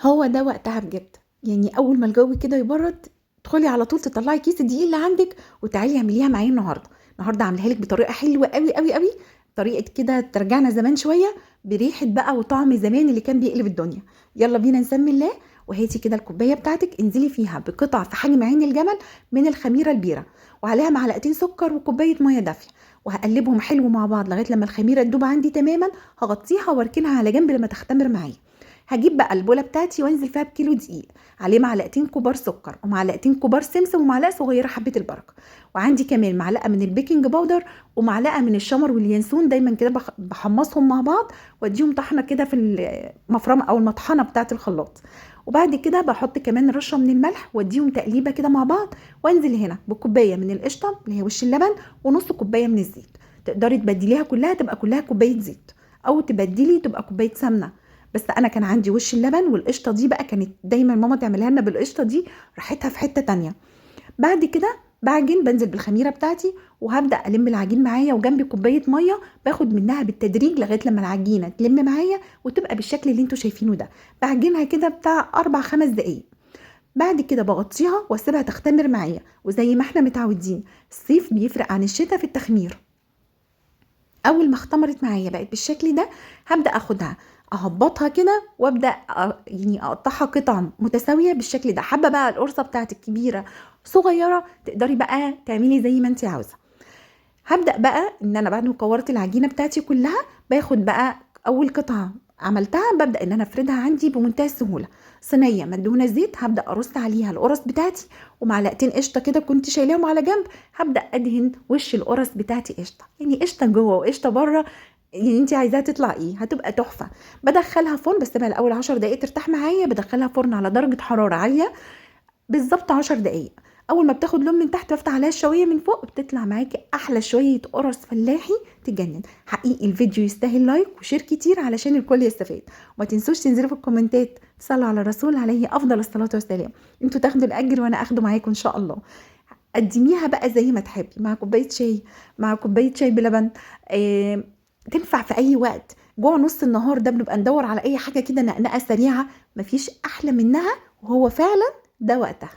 هو ده وقتها بجد. يعني اول ما الجو كده يبرد ادخلي على طول تطلعي كيس الدقيق اللي عندك وتعالي اعمليها معايا النهارده. النهارده عاملها لك بطريقة حلوة قوي قوي قوي، طريقه كده ترجعنا زمان شوية، بريحه بقى وطعم زمان اللي كان بيقلب الدنيا. يلا بينا نسمي الله. وهاتي كده الكوباية بتاعتك، انزلي فيها بقطع في حجم عين الجمل من الخميره البيره، وعليها معلقتين سكر وكوبايه مية دافيه، وهقلبهم حلو مع بعض لغاية لما الخميره تدوب عندي تماما. هغطيها واركنها على جنب لما تختمر معايا. هجيب بقى البوله بتاعتي وانزل فيها بكيلو دقيق، عليه معلقتين كبار سكر ومعلقتين كبار سمسم ومعلقة صغيرة حبه البركة، وعندي كمان معلقه من ال baking powder ومعلقة من الشمر واليانسون. دايما كده بحمصهم مع بعض واديهم طحنه كده في المفرمه او المطحنه بتاعه الخلاط. وبعد كده بحط كمان رشه من الملح واديهم تقليبه كده مع بعض، وانزل هنا بكوبايه من القشطه اللي هي وش اللبن ونص كوباية من الزيت. تقدري تبدليها كلها تبقى كلها كوباية زيت، او تبدلي تبقى كوباية سمنه، بس انا كان عندي وش اللبن والقشطه دي بقى كانت دايما ماما تعملها لنا بالقشطه دي، ريحتها في حتة تانية. بعد كده بعجن، بنزل بالخميره بتاعتي وهبدا الم العجين معايا، وجنبي كوباية مية باخد منها بالتدريج لغاية لما العجينة تلم معايا وتبقى بالشكل اللي انتوا شايفينه ده. بعجنها كده بتاع 4-5 دقايق. بعد كده بغطيها واسيبها تختمر معايا، وزي ما احنا متعودين الصيف بيفرق عن الشتاء في التخمير. اول ما اختمرت معايا بقت بالشكل ده، هبدا اخدها اهبطها كده وابدا يعني اقطعها قطع متساوية بالشكل ده. حابة بقى القرصه بتاعتك كبيرة صغيرة تقدري بقى تعملي زي ما انت عاوزه. هبدا بقى ان انا بعد ما كورت العجينة بتاعتي كلها، باخد بقى اول قطعه عملتها ببدا ان انا افردها عندي بمنتهى السهولة. صينية مدهونه زيت هبدا ارص عليها القرص بتاعتي، ومعلقتين قشطه كده كنت شايلاهم على جنب، هبدا ادهن وش القرص بتاعتي قشطه، يعني قشطه جوه وقشطه بره، يعني انت عايزاها تطلع ايه، هتبقى تحفة. بدخلها فرن، بس بقى الاول 10 دقايق ترتاح معايا. بدخلها فرن على درجه حرارة عالية بالظبط 10 دقايق. اول ما بتاخد لون من تحت بفتح عليها الشويه من فوق، بتطلع معاكي احلى شوية قرص فلاحي تجنن. حقيقي الفيديو يستاهل like و share كتير علشان الكل يستفاد. وما تنسوش تنزلوا في الكومنتات تصلوا على الرسول عليه افضل الصلاة والسلام. انتوا تاخدوا الاجر وانا اخده معاكم ان شاء الله. قدميها بقى زي ما تحبي، مع كوباية شاي، مع كوباية شاي بلبن، تنفع في اي وقت. جوع نص النهار ده بنبقى ندور على اي حاجة كده نقنقه سريعة، مفيش احلى منها، وهو فعلا ده وقتها.